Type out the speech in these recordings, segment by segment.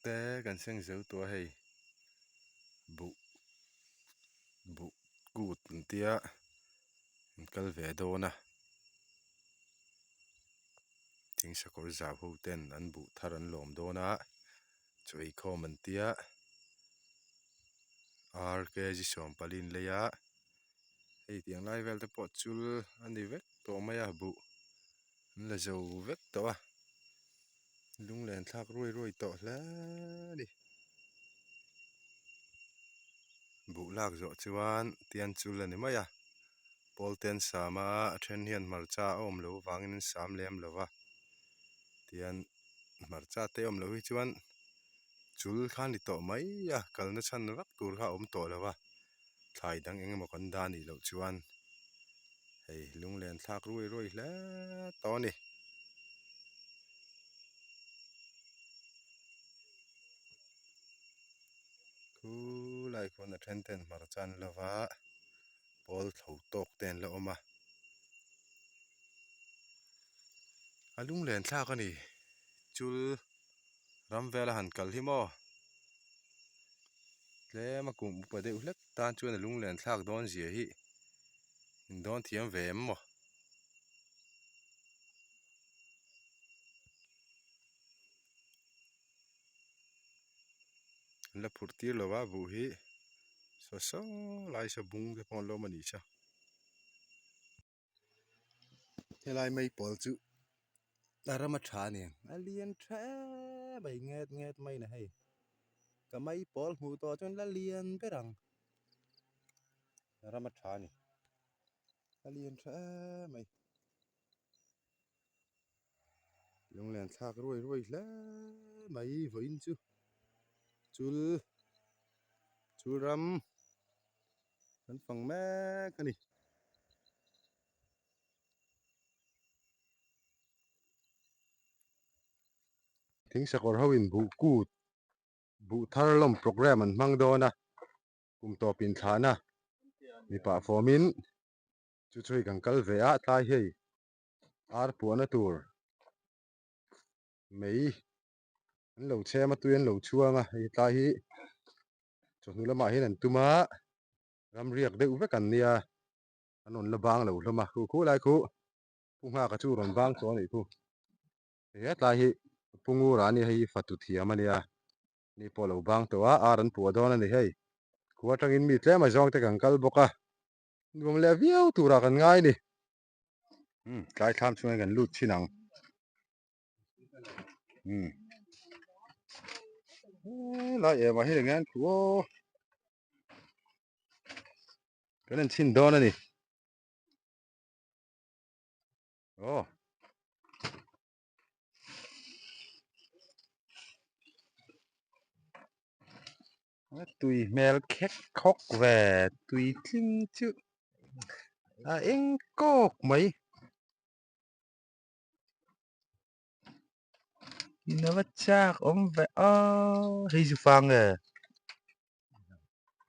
te kan seng zo tawh a hei buh buh kut an tia an kal ve dawn a thing sakawr zau ho ten an buh thar an lawm dawn a chaw eikhawm an tia ar kg sawmpali an lei a hei tiang lai vel te pawh chul a ni vek tawh mai a buh an la zo vek tawh a lunglen thlak ruai ruai tawh hle a ni buh lak zawh chuan tian chul a ni mai a pawl te an sam a a then hian hmarcha a awm loh avangin an sam lem lo va tian hmarcha te awm loh hi chuan chul kha a ni tawh mai a kalna chhan vak tur kha a awm tawh lo va thlai dang eng emaw kan dah anih loh chuan hei lunglen thlak ruai ruai hle tawh a ni. Khulai khuan a then ten hmarcha an la va pawl tho tawk te an la awm a a lunglen thlak a ni chul ram vela han kal hi maw. Tlem a kum upa deuh hlek tan chuan a lunglen thlak dawn zia hi in dawn thiam ve em maw? An la phurh tir lo va buh hi saw saw lai saw bung te pawh an lo awm a nih chu. Helai mai pawl chu a ram a tha a ni a lian tha em mai nget nget mai na hei ka mai pawl hmuh tawh chuan la lian ber ang a ram a tha a ni a lian tha em mai lunglen thlak ruai ruai hle mai vawiin chu chul chul ram. Kan fang mek a ni. Thing sakawr ho in buh kut buh thar lawm program an hmang dawn a kum tawp in thlahna mipa fawm in chu chu hei kan kal ve a tlai hei ar puahna tur mei an lo chhem a tui an lo chhuang a hei tlai hi chawhnu lamah hian an tum a ram riak deuh vek an nia an rawn la bang lo hlawm a khu khu lai khu pu nghaka chu rawn bang tawh a nih khu hei hetlai hi pu ngura a nia hei hi fatu thiam a nia ni pawh a lo bang tawh a ar an puah dawn a ni hei khua atangin mi tlem a zawng te kan kal bawk a nuam leh viau turah kan ngai a ni umm tlai thlam chhungin kan lut thin ang. Helai emah hi eng thu aw kan en chhin dawn a ni aw tui hmel khek khawk ve tui tling chu a eng kawk mai. In ava chak awm ve aw hei chu fang e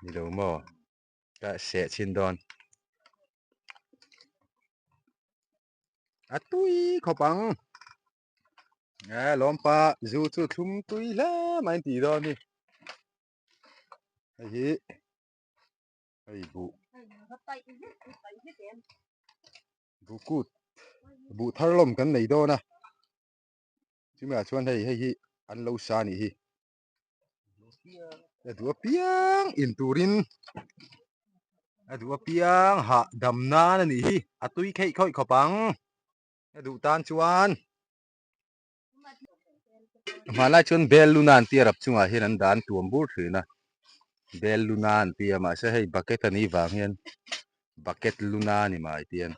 ni lo maw ka seh chhin dawn a tui khawp ang e lawmpa zu chu thlum tui hle mai an tih dawn hi hei hi hei buh Buh kut buh thar lawm kan nei dawn a chumi ah chuan hei hei hi an lo sa anih hi a duh apiang in turin a duh apiang hah dam nan anih hi a tui kheih khawih khawp ang a duh tan chuan hmanlai chuan bel luna an tia rap chungah hian an dah an tuam bur thin a bel luna an tia mahse hei bucket a nih vang hian bucket luna a ni mai tian.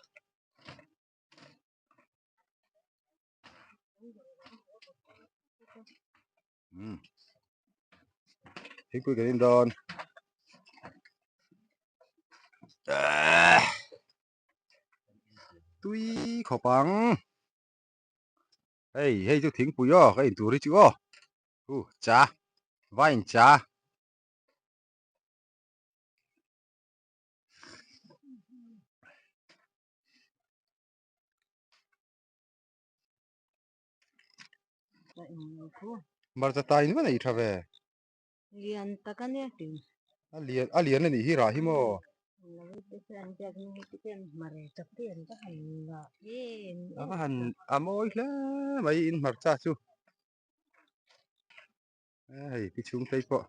Umm thingpui kan in dawn tui khawp ang. Hei hei chu thingpui aw ka in tur hi chu aw hu cha vine cha. Hmarcha tai in va nei tha ve. Lian tak a nia tih. A lian a lian a nih hi rah hi maw. A va han a mawi hle mai in hmarcha chu. Hei ti chhung phei pawh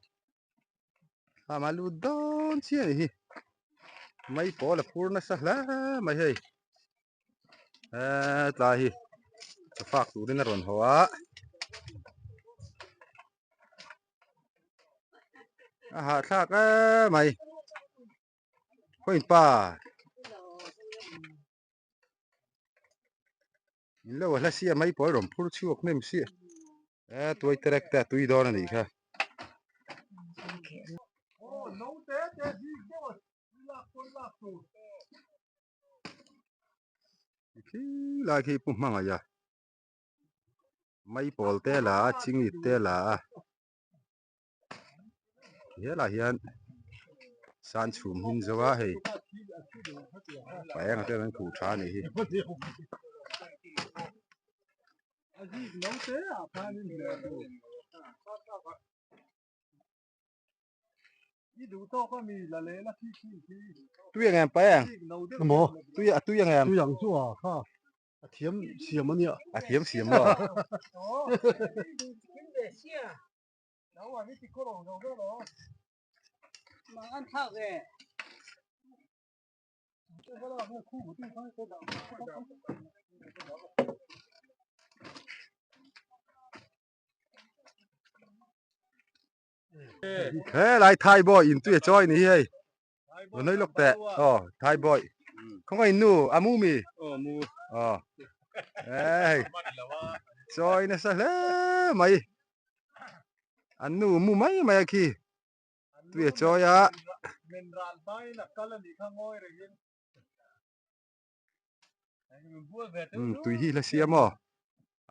ama lut dawn chiah a ni hi mai pawl a phur nasa hle mai hei hetlai hi chawfak turin a rawn haw a a hahthlak emai khawiin pa. In lo a hla sia mai pawl rawn phur chhuak hnem sia e tuai terek te a tui dawn a nih kha. Khi lai khi pu hmangaih a mai pawl te la a chingit te la a Helai hian san chhum hmin zo a hei pa engah te an khuh tha a nih hi. Tui ang em pa eng? Tui a tui ang em? Tui ang chu a kha. A thiam siam a nia. A thiam siam maw? Helai Thai boy in tui a chawi ni hi hei. Lo nui lawk teh. Aw Thai boy. Khawngaih in nu a mu mi? Aw mu. Aw. Hei. Chawi nasa hle mai. An nu mu mai mai a khi. Tui a chawi a. Men ral hmain a kal a nih kha ngawi rengin. Tui hi la siam aw.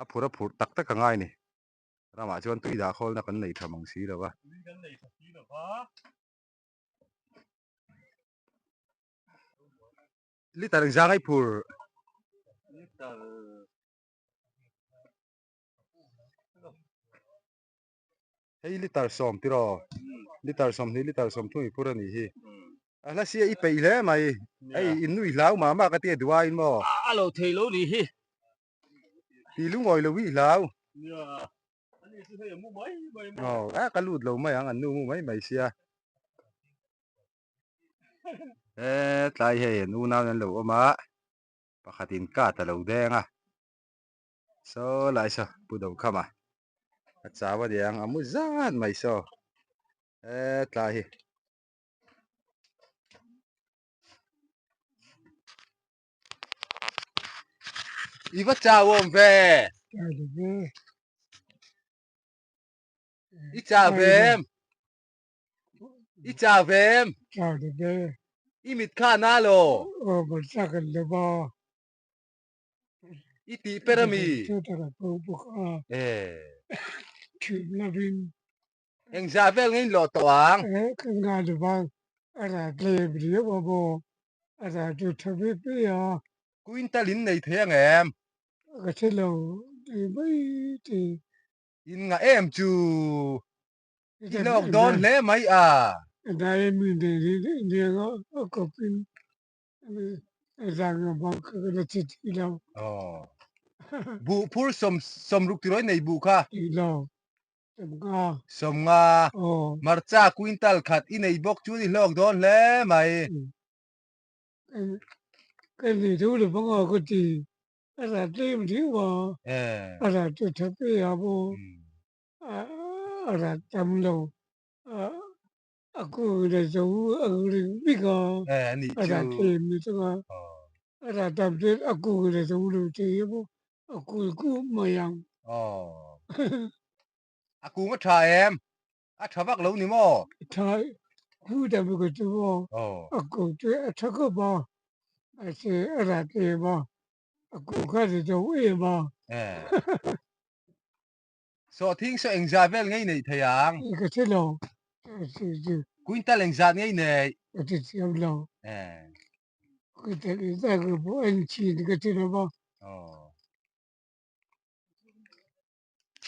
A phur a phur tak tak a ngai ni. Ramah chuan tui dah khawlna kan nei tha mang si lo va. Tui kan nei tha si lo va. Liter engzah ngai phur? Liter Hei liter sawm tiraw? Liter sawmhnih liter sawmthum i phur a nih hi. A hla sia i peih hle mai. Hei in nui hlau mah mah ka ti a duaiin maw? A lo thei lo nih hi. Ti lungawi lo hi hlau. Aw a ka lut lo mai ang an nu mu mai mai sia. E tlai hei an unau an lo awm a pakhat in kat a lo deng a saw lai saw pu do kham a a chau a niang a mu zat mai saw e tlai hi. I va chau awm ve. I chau ve em? I chau ve em? Chau ve ve. I mit kha na lo. Aw bal chak an lo ba. I tih per ami? Chu tak a po bawk a. Eh. Thim lovin. Engzah vel nge in lawh tawh ang? Eh ka nga lo bang a ra tlem riau a maw a ra chu tha ve ve a. Quintal in nei thei ang em? Ka hre lo ti mai ti. In ngah em chu? I hlawk dawn hle mai a. Dai mi nei nia a kawp in zang a bang ka la chi ti lo. Aw. Buh phur sawm sawmruk tirawi nei buh kha? Ti lo. Sawmnga. Sawmnga. Aw. Hmarcha quintal khat i nei bawk chu i hlawk dawn hle mai. Ka nei tho lo bawk a ka ti. A rat tlem deuh a. A rat chu tha pe a maw. A rat tam lo. A kung le zo a ring bik a. A rat tlem lutuk a. A rat tam chuan a kung le zo lo thei a maw. A kul kup mai ang. Aw. A kung a tha em? A tha vak lo ni maw? Tha hu ta bik a chu maw? Aw. A kung chu a tha khawp a, mahse a rat em a, a kung kha a zo em a. Eh. Sawhthing saw engzah vel ngei neih thei ang? Ka hre lo. Quintal engzah ngei neih? Ka ti thiam lo. Eh. Quintal engzah ngei pawh en chhin ka ti lo va. Aw.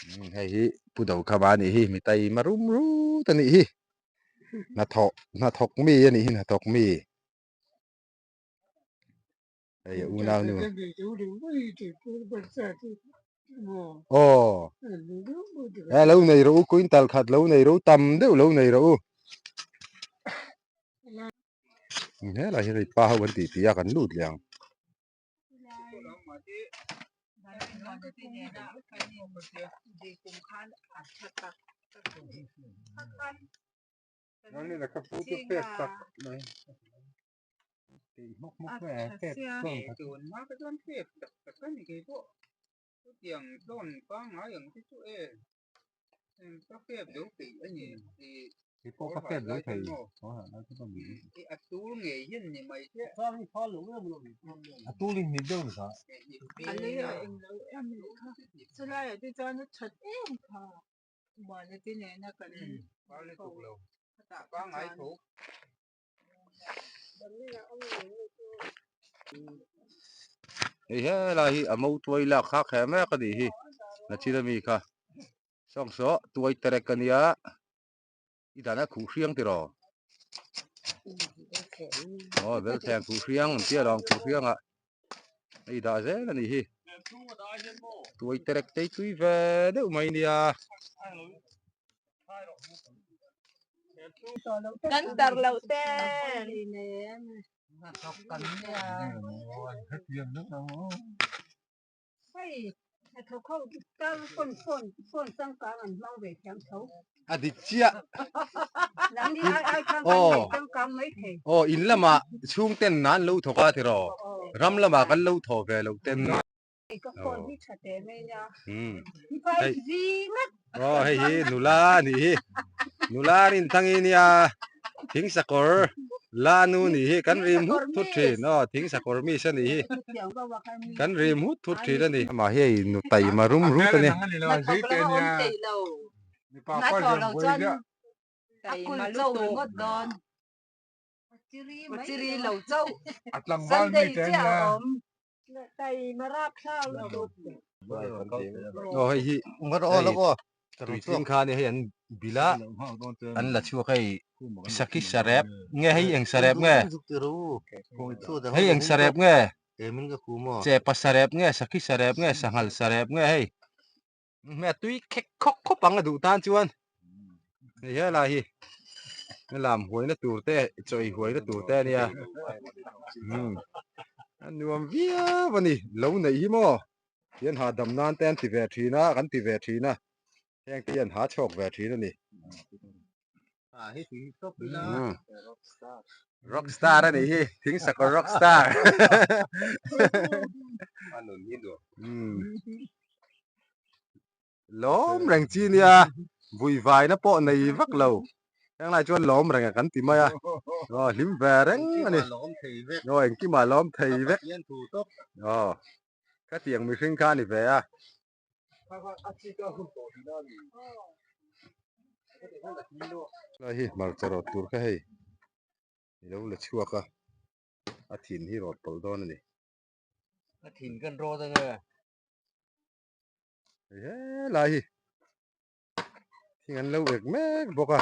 Hei hi Pu Dokhama a nih hi mi taima rum rut a nih hi hnathawh hnathawk mi a nih hi hnathawk mi hei a unau nu aw e lo nei rawh u quintal khat lo nei rawh u tam deuh lo nei rawh u helai hi hei pa ho an tih tih a kan lut leh ang. Hei helai hi a mo tuai lak kha kher mek a nih hi nachin ami kha sawng saw tuai terek a nia i dan a khuh hriang tiraw aw belthleng khuh hriang an tia lawng khuh hriang ah a i dah zel a nih hi tuai terek te hi tui ve deuh mai nia. Kan tar loh ten. A dik chiah. Aw aw in lamah chhungten nan lo thawk a tiraw ram lamah kan lo thaw ve loh ten. Aw hei hi nula a nih hi nula rin thang hi nia thing sakawr la nu nih hi kan rim hut thut thin aw thing sakawr miss a nih hi kan rim hut thut thin a ni amah hi hei nu taima rum rut a ni. Aw hei hi tui tling kha a ni hei an bil a an la chhuak hei sakhi sarep nge hei eng sarep nge hei eng sarep nge chepa sarep nge sakhi sarep nge sanghal sarep nge hei hmel tui khek khawk khawp ang a duh tan chuan hei helai hi lam huaina tur te chaw ei huaina tur te a nia a nuam viau a ni lo neih hi maw hian hahdam nan te an ti ve thin a kan ti ve thin a heng te hian ha chhawk ve thin a ni. Rockstar a nih hi thing sakawr rockstar lawm reng chi nia vui vaina pawh nei vak lo heng lai chuan lawm reng a kan ti mai a aw hlim ve reng a ni aw engkimah lawm thei vek aw khatiang mihring kha a ni ve a. Helai hi hmarcha rawt tur kha hei ilo la chhuak a a thin hi rawt tawlh dawn a ni. A thin kan rawt a nge. Hei helai hi thing an lo ek mek bawk a.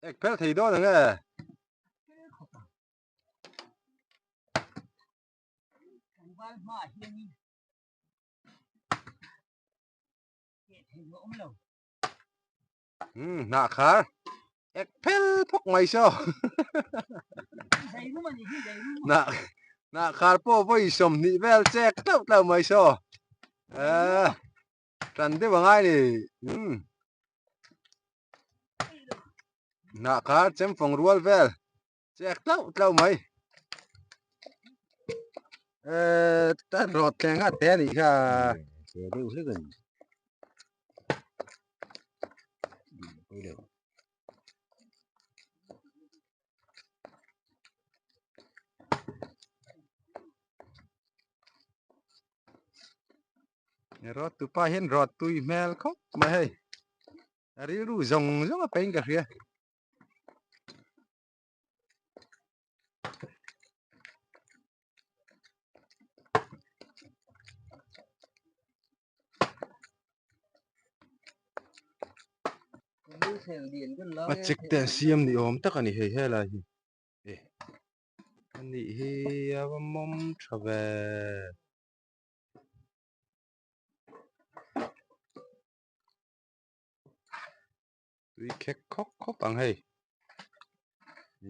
Ek phel thei dawn ang e. Hnah khar ek phel phawk mai saw. Hnah hnah khar pawh vawi sawmhnih vel chek tlauh tlauh mai saw. Tan deuh angai ni. Hnah kha chemfawng rual vel chek tlauh tlauh mai. Eee ta rawt thleng a te a nih kha. Rawt tupa hian rawt tui hmel khawp mai hei a rilru zawng zawng a pein ka hria. A chek te an siam ni awm tak a ni hei helai hi e anih hi a va mawm tha ve. Tui khek khawk khawk ang hei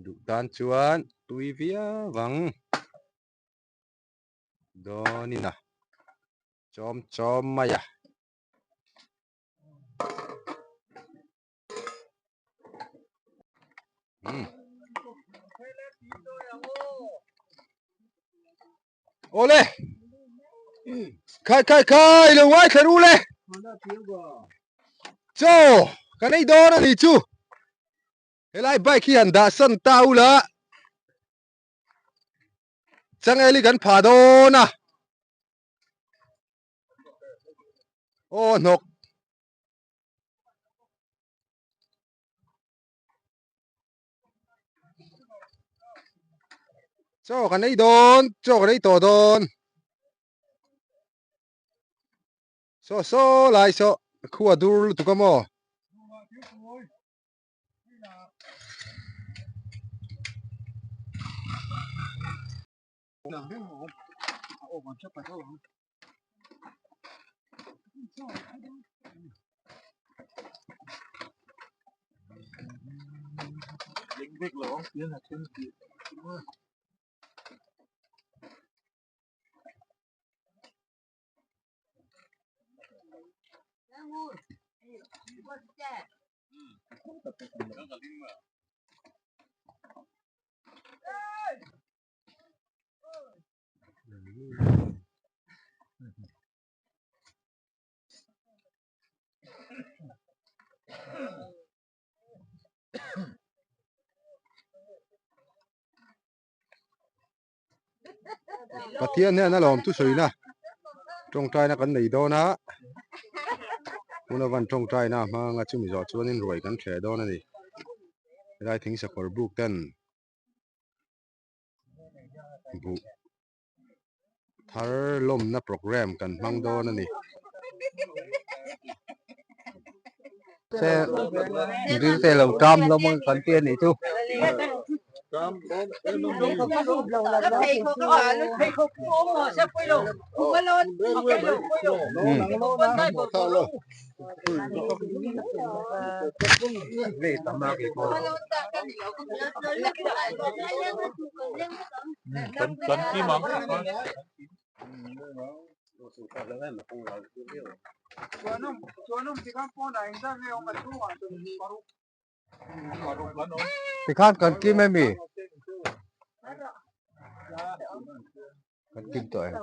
duh tan chuan tui viau ang dawnin a chawm chawm mai a. Awle khai khai khai lo ngai thla ru le chaw kan ei dawn a ni chu helai bike hi han dah san ta ula changel hi kan phah dawn a aw hnawk. Chaw kan ei dawn chaw kan ei tawh dawn saw saw lai saw khua dur lutuk a maw. Pathian hian a lawm thusawina tawngtaina kan nei dawn a hun avan tawngtaina hmanga chumi zawh chuanin ruai kan thleh dawn a ni helai thing sakawr buk ten buh thar lawmna program kan hmang dawn a ni. Se dil te lo tam hlawm ang kan ti a nih chu. Tikhan kan kim emi? Kan kim tawh em?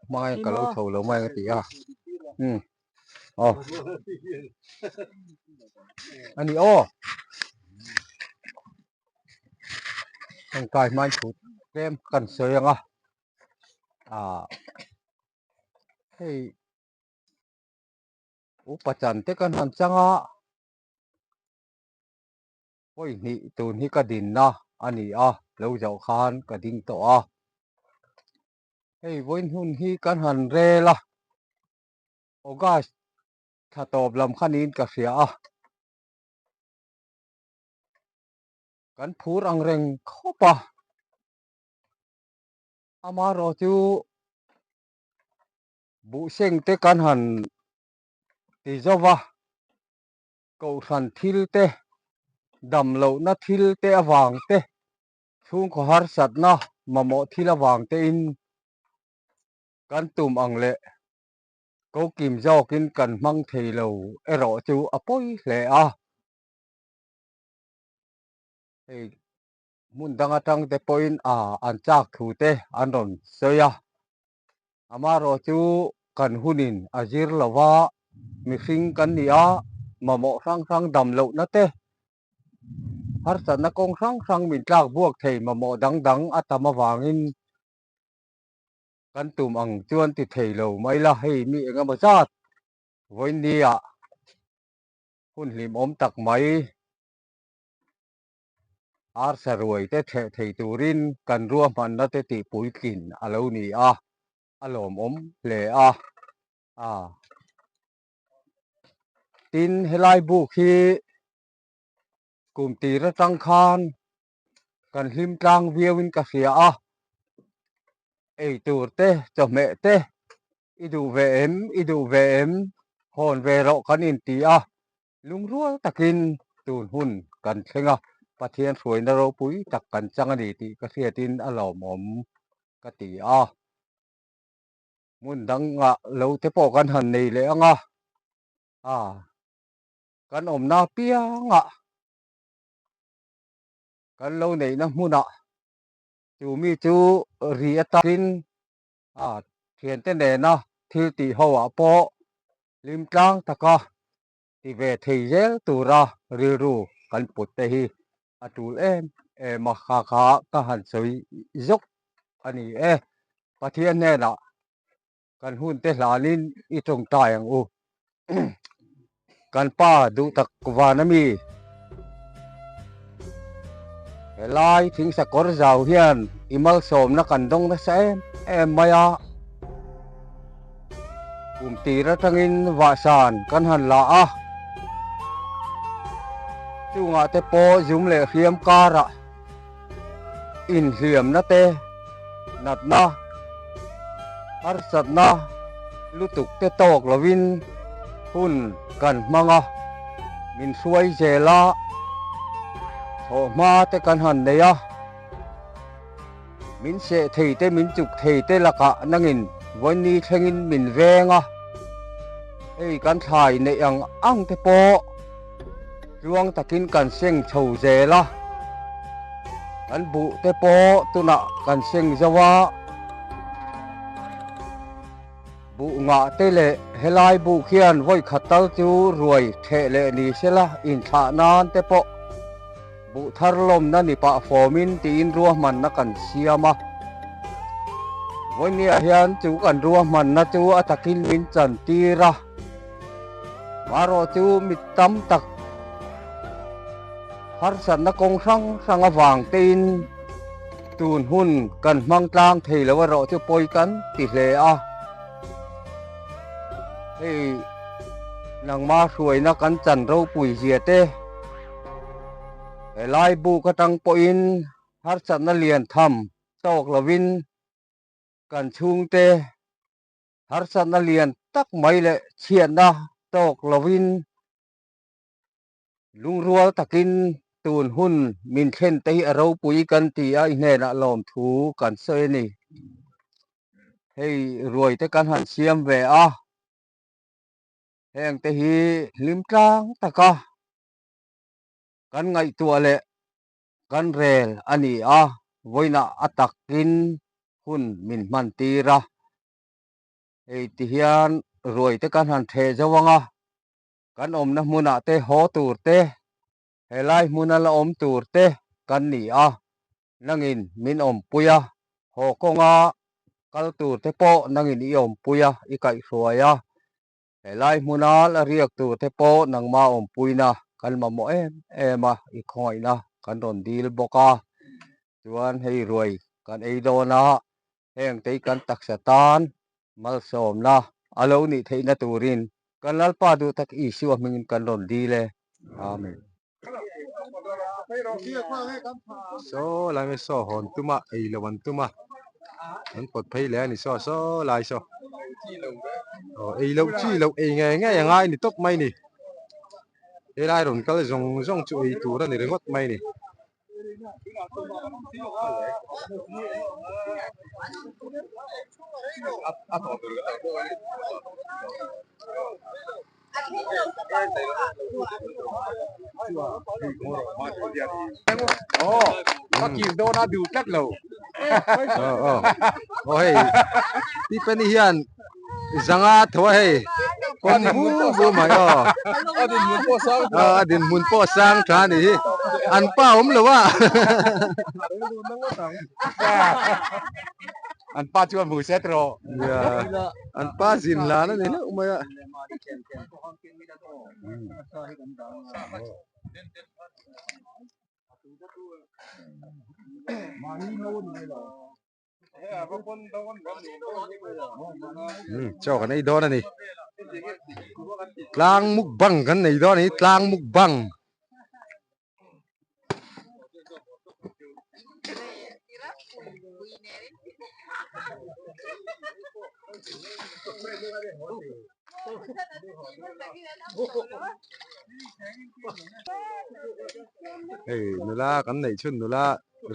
Hmangaih ka lo chho lo mai ka ti a. Um. Aw. Ani aw. Tangkai hmain thu tlem kan sawi ang a. Ah. Hei. Upa chan te kan han chang a. Pawi hnih tun hi ka dinna a ni a, lo zoh khan ka ding tawh a. Hei vawiin hun hi kan han rel a, August thla tawp lam kha niin ka hria a. Kan phur ang reng khawp a, amaherawh chu buhseng te kan han ti zo va. Kohhran thil te, dam lohna thil te avang te, chhungkaw harsatna mamawh thil avang tein kan tum ang leh ko kim zawkin kan hmang thei lo erawh chu a pawi hle a. Hei hmun dang atang te pawhin a an chak thu te an rawn sawi a, amaherawhchu. kan hunin a zir lo va, mihring kan ni a, mamawh hrang hrang dam lohna te, harsatna kawng hrang hrang min tlak buak thei mamawh dang dang a tam avangin kan tum ang chuan ti thei lo mai la, hei mi engemaw zat vawiinniah hun hlimawm tak mai. Arsa ruai te theh thei turin kan ruahmanna te tih puitlin a lo ni a, a lawmawm hle a. A Tin, helai buk hi kum tir atang khan kan hlim tlang viauin ka hria a, ei tur te, chawhmeh te i duh ve em, i duh ve em, hawn ve rawh kan inti a. Lungrual takin tun hun kan thleng a, Pathian hruaina ropui tak kan chang a ni tih ka hriatin a lawmawm ka ti a. Hmun dangah lo te pawh kan han nei leh ang a, a kan awmna apiangah kan lo neihna hmunah chu mi chu ri atakin a thiante nena thil tih ho ah pawh hlim tlang taka ti ve thei zel tura rilru kan put te hi a tul em em a, kha kha ka han sawi zawk a ni e. Pathian hnenah kan hun te hlanin i tawngtai ang u. Kan pa duh tak van ami helai thingsakawr zau hian i malsawmna kan dawng nasa em em mai a. Kum tir atangin vahsan kan han la a, chungah te pawh zum leh hriam karah inhliamna te, natna, harsatna lutuk te tawk lovin hun kan hmang a, min hruai zel a, thawhhma te kan han nei a. Min seh thei te, min chuk thei te lakah nangin vawiin thlengin min veng a, hei kan thlai neih ang ang te pawh tluang takin kan seng chho zel a, kan buh te pawh tunah kan seng zo a, buh ngah te leh helai buh khian vawi khat tal chu ruai theh leh ni sela inthlah nan te pawh. Buh thar lawmna ni pah fawmin tiin ruahmanna kan siam a. Vawinia hian chu kan ruahmanna chu a takin min chantir a. Marawh chu mi tam tak harsatna kawng hrang hrang avang tein tun hun kan hmang tlang thei lo erawh chu pawi kan ti hle a. Hei nangma hruaina kan chan ropui zia te. Helai buk atang pawhin harsatna lian tham tawk lovin kan chhungte harsatna lian tak mai leh chhiatna tawk lovin lungrual takin tun hun min thlen te hi a ropui kan ti a, i hnenah lawmthu kan sawi a ni. Hei ruai te kan han siam ve a. Heng te hi hlim tlang taka kan ngaihtuah leh kan rel a ni a, vawiinah a takin hun min hman tir a. Hei ti hian ruai te kan han theh zo ang a, kan awmna hmunah te haw tur te, helai hmuna la awm tur te kan ni a. Nangin min awmpui a, haw kawnga kal tur te pawh nangin i awmpui a, i kaihhruai a. Helai hmuna la riak tur te pawh nangma awmpuina kan mamawh em em a, i khawngaihna kan rawn dil bawk a. Chuan hei ruai kan ei dawn a, heng te hi kan taksa tan malsawmna a lo nih theihna turin kan Lalpa duh tak Isua hmingin kan rawn dil e. Amen. Saw lai mai saw hawn tum a ei lo an tum a an pawt phei leh a ni saw saw lai saw aw ei loh chi loh ei ngei ngei a ngai ni tawp mai ni helai rawn kal zawng zawng chu ei tur a ni ringawt mai ni. Aw hei Tiffany hian. Zanga tho a hei kawng vu vu mai aw a dinhmun pawh sang tha a nih hi an pa awm lo a an pa chuan hmu set rawh an pa zin hlan a ni hlauh mai a. Chaw kan ei dawn a ni tlang mukbang kan nei dawn a ni tlang mukbang. Hei nula kan neih chhun nula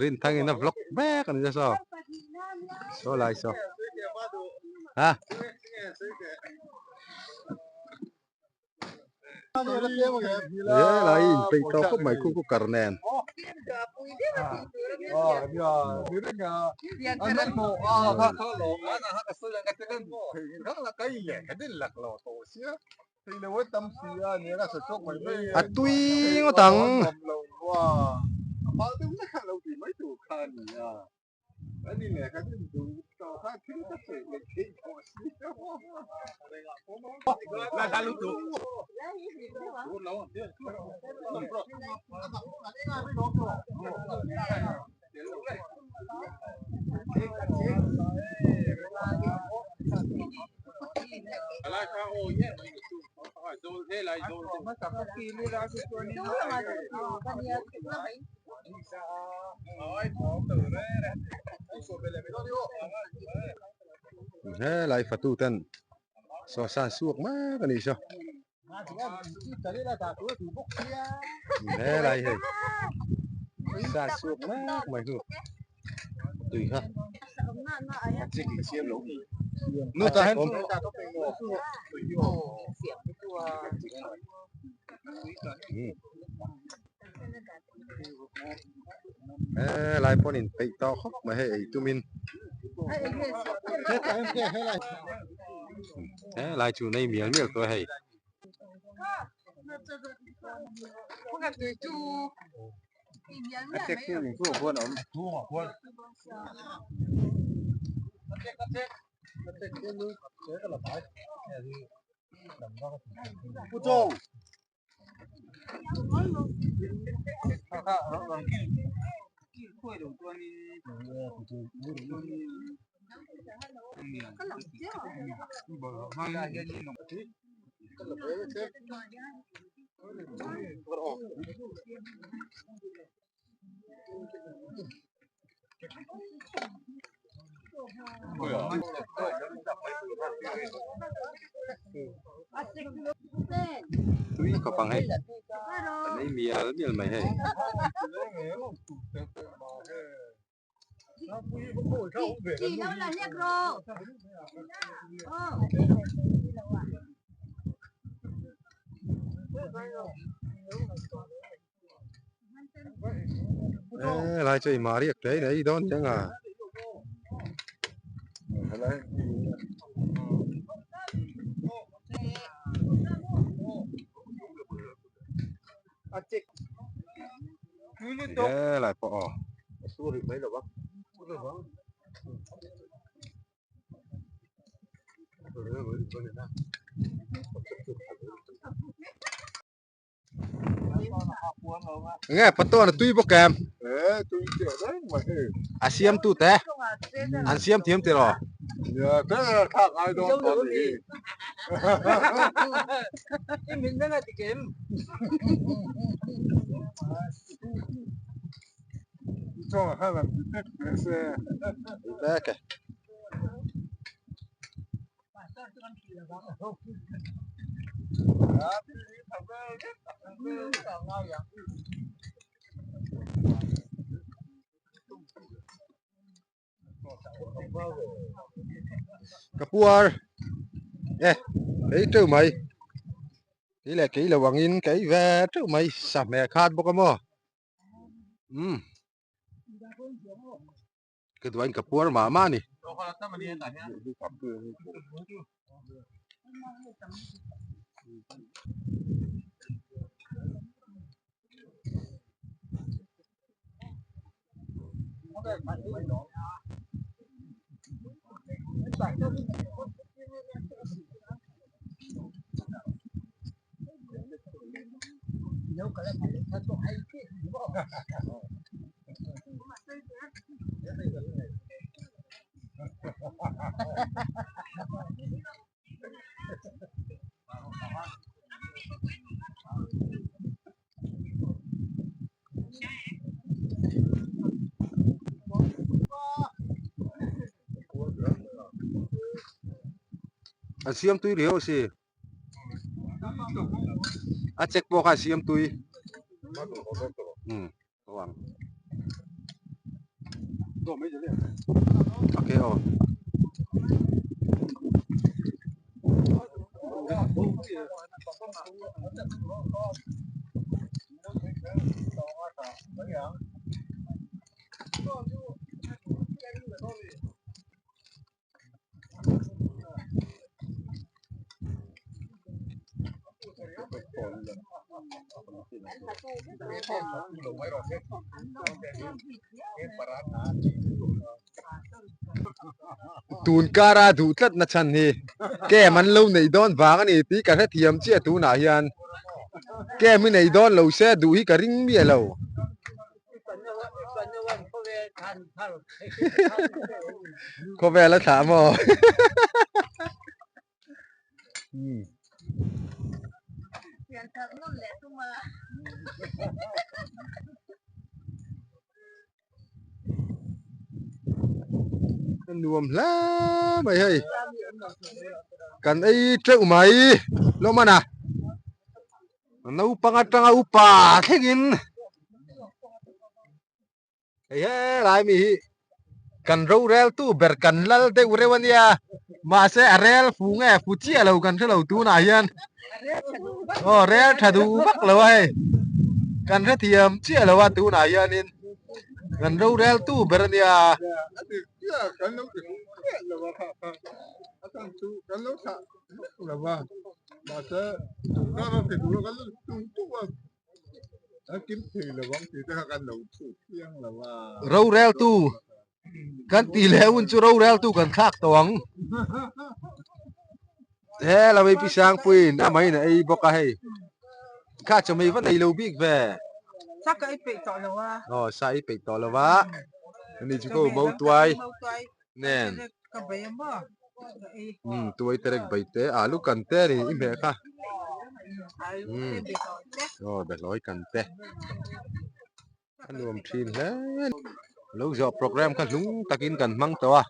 Rinthang in a vlog mek a ni saw saw lai saw ha helai in peih tawh khawp mai khu cooker nen. A tui ngawt ang. Helai fatu ten saw san suak mek a nih saw. Helai hei san suak mek mai hnu tui kha nu ta hen Helai pawn in peih tawh khawp mai hei ei tumin helai chu nei mial mial tawh a hei. Tui khawp ang hei an ei mial mial mai hei. Helai chu i mahriak hle in a ei dawn chiang a. Helai pawh aw. Nge patuan a tui bawk em? A siam tu te an siam thiam tiraw? Vek e. Ka puar e ei teuh mai kei leh kei lo angin ka ei ve teuh mai sahmeh khat bawk a maw umm ka duain ka puar mah mah a ni. A siam tui riau a si a check pawh kha a siam tui umm tho ang okay aw. Tun kara duh tlat na chhan hi kem an lo neih dawn vang a ni tih ka hrethiam chiah tunah hian kem hi nei dawn lo se duh hi ka ring miah lo. Khawvel a thlah maw? A nuam hle mai hei kan ei teuh mai lawm a naupang atanga upa thlengin hei helai mi hi kan rorel tu ber kan lal deuh reuh a nia mahse a rel fu nge fu chiah lo kan hrelo tunah hian aw rel tha duh vak lo a hei kan hrethiam chiah lo a tunah hianin kan rorel tu ber a nia. Roreltu kan tih leh hun chu roreltu kan thlak tawh ang he lo hei pi Sangpuiin a mahin a ei bawk a hei kha chawhmeh va nei lo bik ve Sa ka ei peih tawh lo a aw sa ei peih tawh lo a ani chu ka u mautuai nen Ka bei a maw ka ei. Umm tuai terek bai te alu kan te a ni i hmeh kha umm aw behlawi kan te a nuam thin hle lo zawh program kha hlung takin kan hmang tawh a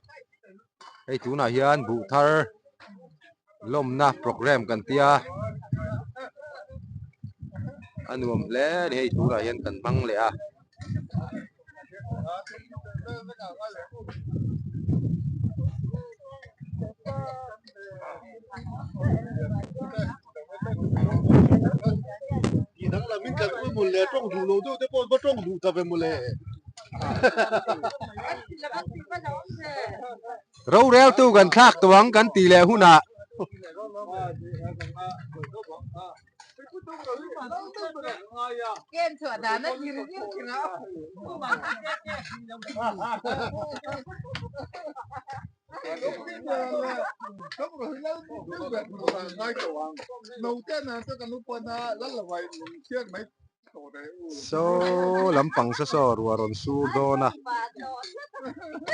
hei tunah hian buh thar lawmna program kan tia a nuam hle a ni hei tunah hian kan hmang leh a. Roreltu kan thlak tawh ang kan tih leh hunah Saw lampang sa saw ruah rawn sur dawn a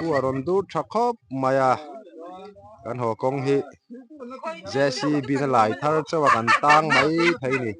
ruah rawn dur tha khawp mai a kan haw kawng hi JCB na lai thar chauh a kan tang mai thei a ni.